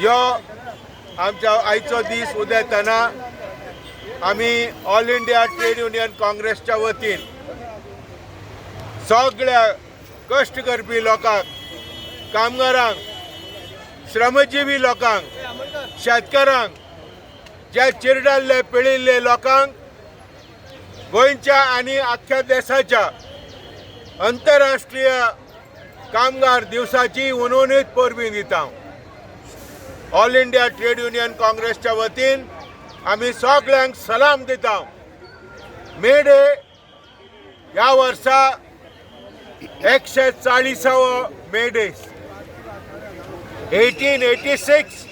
यो आमच्या आयचो दीस उदेतना आमी ऑल इंडिया ट्रेड युनियन काँग्रेसच्या वतीन सगळ्या कश्ट करपी लोकांक, कामगारांक, श्रमजिवी लोकांक, शेतकारांक, जे चिरडल्ले पिळिल्ले लोकांक गोंयच्या आनी आख्ख्या देशाच्या अंतरराष्ट्रीय कामगार दिवसाची हुनहुनीत परबीं दिता. ऑल इंडिया ट्रेड युनियन काँग्रेसच्या वतीन आमी सगळ्यांक सलाम दिता. मे डे ह्या वर्सा 140वो मे डे. 1886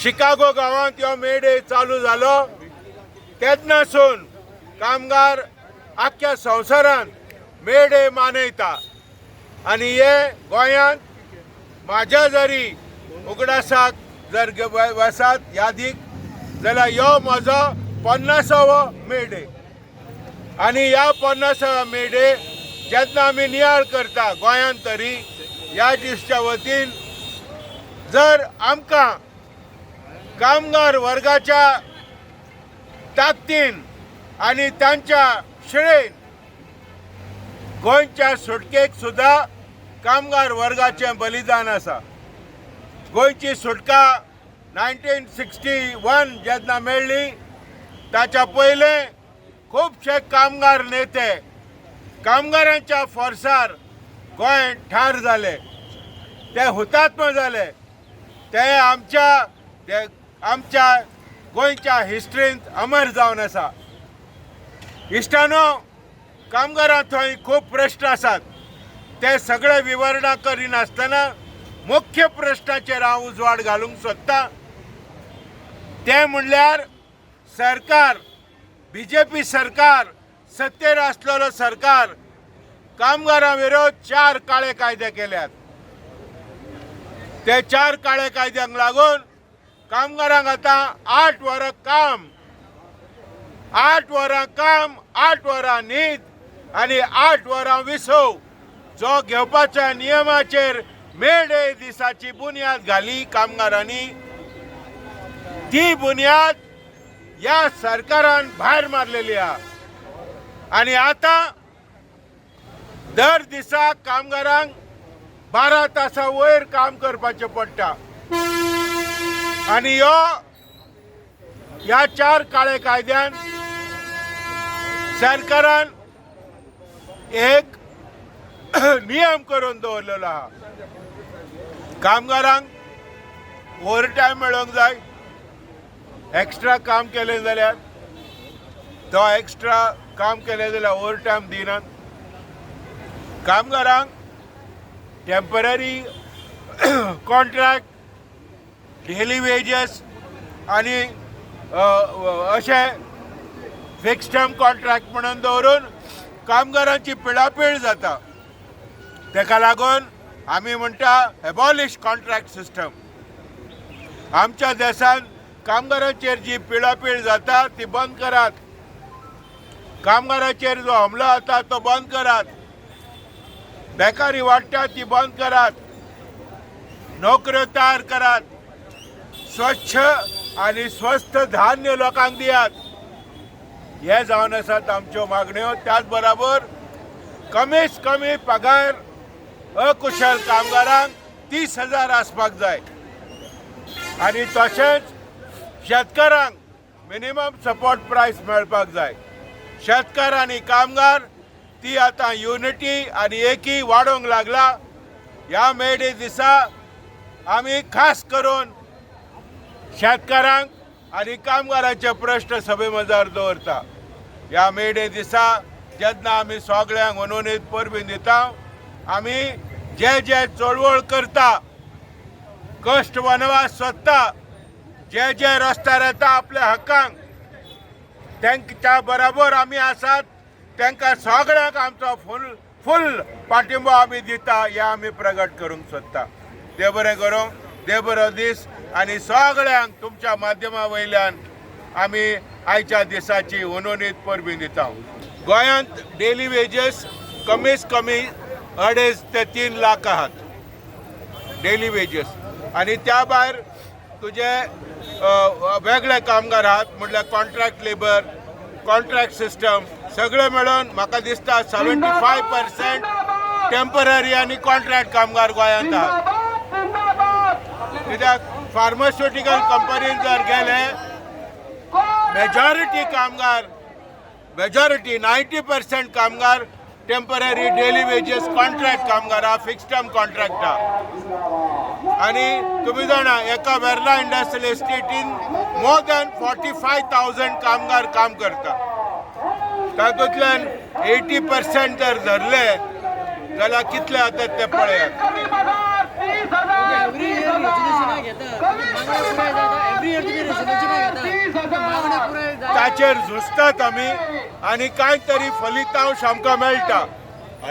शिकागो गांवांत ह्यो मे डे चालू जालो. तेन्नासून कामगार आख्ख्या संवसारांत मे डे मनयता आनी हे गोंयांत म्हाज्या जरी उगडासाक जर वसात यादीक जाल्यार ह्यो म्हजो 50वो मे डे. आनी ह्या 50व्या मे डे जेन्ना आमी नियाळ करता गोंयांत तरी ह्या दिसच्या वतीन जर आमकां कामगार वर्गाच्या ताकदीन आनी तांच्या श्रेन गोंयच्या सुटकेक सुद्दां कामगार वर्गाचें बलिदान आसा. गोंयची सुटका 1961 जेन्ना मेळ्ळी ताच्या पयलें खुबशे कामगार नेते कामगारांच्या फोर्सार गोंय ठार जाले, ते हुतात्मा जाले. ते आमच्या ते आमच्या गोंयच्या हिस्ट्रींत अमर जावन आसा. इश्टानो, कामगारां थंय खूब प्रश्न आसात. ते सगळे विवरणां करिनासतना मुख्य प्रश्नाचेर हांव उजवाड घालूंक सोदतां. ते म्हणल्यार सरकार, बीजेपी सरकार, सत्तेर आसलेलो सरकार कामगारां विरोध चार काळे कायदे केल्यात. ते चार काळे कायद्यांक लागून कामगारांक आतां 8 वरां काम, 8 वरां काम, 8 वरां न्हीद आनी 8 वरां विसव जो घेवपाच्या नियमाचेर मे डे दिसाची बुन्याद घाली कामगारांनी, ती बुन्याद ह्या सरकारान भायर मारलेली आहा. आनी आतां दर दिसा कामगारांक 12 तासां वयर काम करपाचें पडटा. आनी ह्यो ह्या चार काळे कायद्यान सरकारान एक नियम करून दवरलेलो आहा. कामगारांक ओवर टायम मेळोंक जाय. एक्स्ट्रा काम केलें जाल्यार तो एक्स्ट्रा काम केलें जाल्यार ओवर टायम दिनात. कामगारांक टेंपररी कॉन्ट्रॅक्ट, डेली वेजेस आनी अशें फिक्स टर्म कॉन्ट्रॅक्ट म्हणून दवरून कामगारांची पिळापीळ जाता. तेका लागून आमी म्हणटा, एबॉलिश कॉन्ट्रॅक्ट सिस्टम. आमच्या देशांत कामगारांचेर जी पिळापीळ जाता ती बंद करात. कामगाराचेर जो हमलो जाता तो बंद करात. बेकारी वाडटा ती बंद करात. नोकऱ्यो तयार करात. स्वच्छ आनी स्वस्त धान्य लोकांक दियात. हे जावन आसात आमच्यो मागण्यो. त्याच बराबर कमीत कमी पगार अकुशल कामगारांक 30,000 आसपाक जाय आनी तशेंच शेतकारांक मिनिमम सपोर्ट प्रायस मेळपाक जाय. शेतकार आनी कामगार ती आतां युनिटी आनी एकी वाडोवंक लागला. ह्या मे डे दिसा आमी खास करून शेतकारांक आनी कामगारांचे प्रश्न सभे मजार दवरता. ह्या मे डे दिसा जेन्ना आमी सगळ्यांक हुनहुनीत परबीं दिता, आमी जे जे चळवळ करता, कश्ट वनवास सोदता, जे जे रस्त्यार येता आपल्या हक्कांक, तेंच्या बरोबर आमी आसात. तांकां सगळ्यांक आमचो फूल फूल पाठिंबो आमी दिता हें आमी प्रगट करूंक सोदता. देव बरें करूं, देव बरो दीस आनी सगळ्यांक तुमच्या माध्यमा वयल्यान आमी आयच्या दिसाची हुनहुनीत परबीं दिता. गोंयांत डेली वेजेस कमीत कमी 2.5 ते 3 लाख आहात डेली वेजेस. आनी त्या भायर तुजे वेगळे कामगार आहात, म्हटल्यार कॉन्ट्रॅक्ट लेबर, कॉन्ट्रॅक्ट सिस्टम, सगळे मेळून म्हाका दिसता 75% टेंपररी आनी कॉन्ट्रॅक्ट कामगार गोंयांत आहात. कित्याक फार्मास्युटिकल कंपनीन जर गेले, मेजॉरिटी कामगार, मेजॉरिटी 90% कामगार टेंपररी, डेली वेजेस, कॉन्ट्रॅक्ट कामगार आहा, फिक्स टर्म कॉन्ट्रॅक्ट आहा. आनी तुमी जाणा, एका वेर्ला इंडस्ट्रियल इस्टेटीन मोर दॅन 45,000 कामगार काम करता. तातूंतल्यान 80% जर धरले जाल्यार कितले जातात ते पळयात. एव्हरी इयर रेजोल्युशनां घेतात, मागण्यो पुराय जाता. एव्हरी इयर तुमी रेजोल्युशनां घेतात, मागण्यो पुराय जाता. ताचेर झुजतात आमी आनी कांय तरी फलितांश आमकां मेळटा.